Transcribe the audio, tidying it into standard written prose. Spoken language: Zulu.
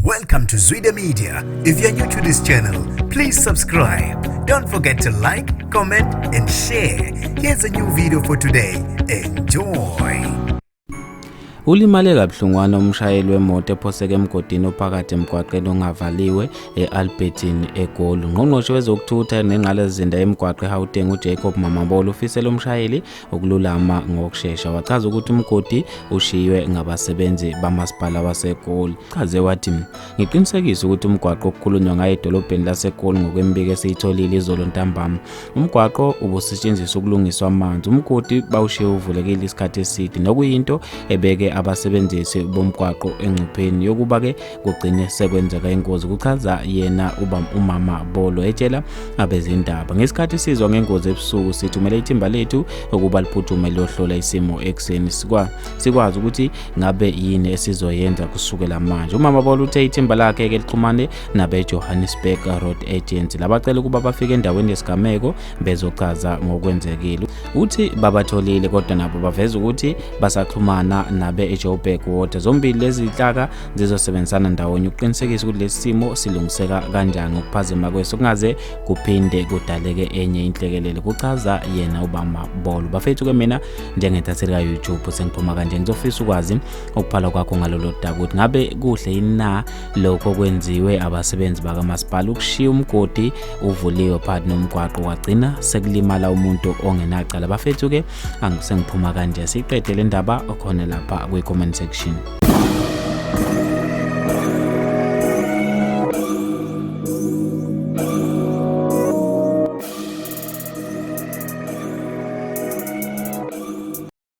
Welcome to Zwida Media. If you're new to this channel, please subscribe. Don't forget to like, comment, and share. Here's a new video for today. Enjoy. Ulimale kabuhlungwana umshayeli wemoto ephoseke emgodini ophakathi emgwaqeni ongavaliwe e-Alberton eGoli. Ungqongqoshe wezokuthutha nengqalasizinda yemigwaqo eGauteng uJacob Mamabolo ufisele umshayeli ukululama ngokushesha. Wachaza ukuthi umgodi ushiywe ngabasebenzi bamasipala waseGoli. Chaze wathi ngiqinisekise ukuthi umgwaqo okukhulunywa ngayo edolobheni laseGoli ngokwemibiko esiyitholile izolo ntambama. Umgwaqo ubusetshenziswa ukulungiswa amanzi. Umgodi bawushiye uvulekile isikhathi eside nokuyinto ebeke abasebenzisi bomgwaqo engcupheni yokuba-ke kugcine sekwenzeka ingozi, kuchaza yena uba uMamabolo etshela abezindaba. Ngesikhathi sizwa ngengozi ebusuku sithumele ithimba lethu ukuba liphuthume liyohlola isimo ekuseni sikwazi ukuthi ngabe yini esizoyenza kusukela manje. UMamabolo uthe ithimba lakhe-ke lixhumane nabe-Johannesburg Road Agency labacela ukuba bafike endaweni yesigameko bezochaza ngokwenzekile. Uthi babatholile kodwa nabo baveza ukuthi basaxhumana nabe-Joburg Water. Zombili lezi zinhlaka zizosebenzisana ndawonye ukuqinisekisa ukuthi lesi simo silungiseka kanjani ngokuphazima kweso kungaze kuphinde kudaleke enye inhlekelele, kuchaza yena uMamabolo. Bafethu-ke mina njengentatheli ka-YouTube sengiphuma kanje, ngizofisa ukwazi ukuphala kwakho ngalolo daba ukuthi ngabe kuhle yini na lokho kwenziwe abasebenzi bakamasipala ukushiya umgodi uvuliwe phakathi nomgwaqo kwagcina sekulimala umuntu ongenacala. Bafethu-ke angisengiphuma kanje, siyiqede le ndaba khona lapha kwi-comment section.